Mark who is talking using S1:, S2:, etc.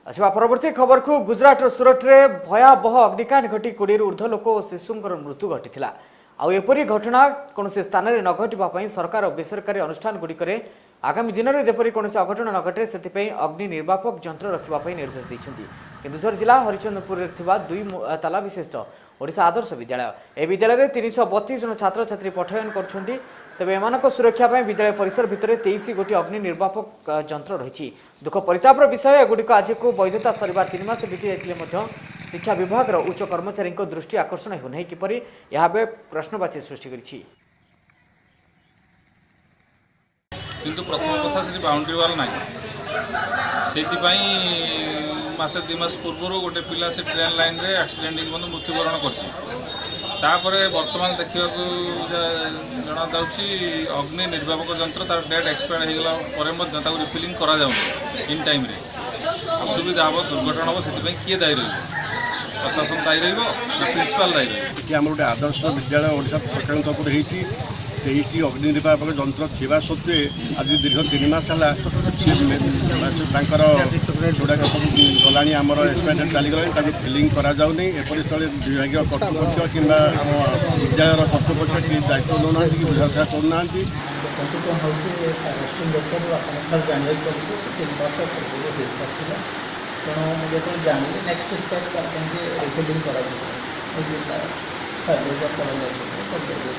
S1: ଆସିବା ପରବର୍ତ୍ତୀ ଖବରକୁ। ଗୁଜରାଟର ସୁରଟରେ ଭୟାବହ ଅଗ୍ନିକାଣ୍ଡ ଘଟି 20ରୁ ଉର୍ଦ୍ଧ୍ୱ ଲୋକ ଓ ଶିଶୁଙ୍କର ମୃତ୍ୟୁ ଘଟିଥିଲା। ଆଉ ଏପରି ଘଟଣା କୌଣସି ସ୍ଥାନରେ ନ ଘଟିବା ପାଇଁ ସରକାର ଓ ବେସରକାରୀ ଅନୁଷ୍ଠାନ ଗୁଡ଼ିକରେ ଆଗାମୀ ଦିନରେ ଯେପରି କୌଣସି ଅଘଟଣ ନ ଘଟେ, ସେଥିପାଇଁ ଅଗ୍ନି ନିର୍ବାପକ ଯନ୍ତ୍ର ରଖିବା ପାଇଁ ନିର୍ଦ୍ଦେଶ ଦେଇଛନ୍ତି। କେନ୍ଦୁଝର ଜିଲ୍ଲା ହରିଚନ୍ଦପୁରରେ ଥିବା ଦୁଇ ତାଲା ବିଶିଷ୍ଟ ଓଡ଼ିଶା ଆଦର୍ଶ ବିଦ୍ୟାଳୟ, ଏହି ବିଦ୍ୟାଳୟରେ 332 ଜଣ ଛାତ୍ରଛାତ୍ରୀ ପଠୟନ କରୁଛନ୍ତି। ତେବେ ଏମାନଙ୍କ ସୁରକ୍ଷା ପାଇଁ ବିଦ୍ୟାଳୟ ପରିସର ଭିତରେ 23 ଗୋଟି ଅଗ୍ନି ନିର୍ବାପକ ଯନ୍ତ୍ର ରହିଛି। ଦୁଃଖ ପରିତାପର ବିଷୟ, ଏଗୁଡ଼ିକ ଆଜିକୁ ବୈଧତା ସରିବାର 3 ମାସ ବିତି ଯାଇଥିଲେ ମଧ୍ୟ ଶିକ୍ଷା ବିଭାଗର ଉଚ୍ଚ କର୍ମଚାରୀଙ୍କ ଦୃଷ୍ଟି ଆକର୍ଷଣ ହେଉନାହିଁ କିପରି, ଏହା ଏବେ ପ୍ରଶ୍ନବାଚୀ ସୃଷ୍ଟି କରିଛି।
S2: କିନ୍ତୁ ପ୍ରଥମ କଥା, ସେଠି ବାଉଣ୍ଡ୍ରି ୱାଲ୍ ନାହିଁ। ସେଇଥିପାଇଁ ମାସେ 2 ମାସ ପୂର୍ବରୁ ଗୋଟେ ପିଲା ସେ ଟ୍ରେନ୍ ଲାଇନ୍ରେ ଆକ୍ସିଡେଣ୍ଟ ହେଇକି ମଧ୍ୟ ମୃତ୍ୟୁବରଣ କରିଛି। ତାପରେ ବର୍ତ୍ତମାନ ଦେଖିବାକୁ ଜଣାଯାଉଛି, ଅଗ୍ନି ନିର୍ବାପକ ଯନ୍ତ୍ର ତାର ଡେଟ୍ ଏକ୍ସପାୟାର୍ଡ ହେଇଗଲା ପରେ ମଧ୍ୟ ତାକୁ ରିଫିଲିଂ କରାଯାଉନି ଇନ୍ ଟାଇମ୍ରେ। ଅସୁବିଧା ହେବ, ଦୁର୍ଘଟଣା ହେବ, ସେଥିପାଇଁ କିଏ ଦାୟୀ ରହିବ? ପ୍ରଶାସନ ଦାୟୀ ରହିବ ନା ପ୍ରିନ୍ସିପାଲ ଦାୟୀ ରହିବ?
S3: ଏଠି ଆମର ଗୋଟେ ଆଦର୍ଶ ବିଦ୍ୟାଳୟ ଓଡ଼ିଶା ସରକାରଙ୍କ ତରଫରୁ ହେଇଛି। 23ଟି ଅଗ୍ନି ନିର୍ବାପକ ଯନ୍ତ୍ର ଥିବା ସତ୍ତ୍ୱେ ଆଜି ଦୀର୍ଘ 3 ମାସ ହେଲା ସେ ତାଙ୍କର ସେଗୁଡ଼ାକ ସବୁ ଗଲାଣି, ଆମର ଏକ୍ସପାୟାର ଚାଲିଗଲାଣି, ତାକୁ ଫିଲିଂ କରାଯାଉନି। ଏପରି ସ୍ଥଳେ ବିଭାଗୀୟ କର୍ତ୍ତୃପକ୍ଷ କିମ୍ବା ଆମ ବିଦ୍ୟାଳୟର କର୍ତ୍ତୃପକ୍ଷ କି ଦାୟିତ୍ୱ ନେଉନାହାନ୍ତି କି ବୁଝାସୁଝା କରୁନାହାନ୍ତି।
S4: ଦେଖନ୍ତୁ, କ'ଣ ହେଉଛି, ଫାୟାର ଏକ୍ସଟିଂଗୁଇସର ଆପଣଙ୍କ ଜାଣିବାକୁ ପଡ଼ିବ, ସେ 3 ମାସ ପୂର୍ବରୁ ହୋଇସାରିଥିଲା। ତେଣୁ ମୁଁ ଯେତେବେଳେ ଜାଣିଲି, ନେକ୍ସଟ ଷ୍ଟେପ୍ ତାର କେମିତି ରିଫିଲିଂ କରାଯିବ, ଏଇ 5 ହଜାର ତଳେ କରିଦେବି।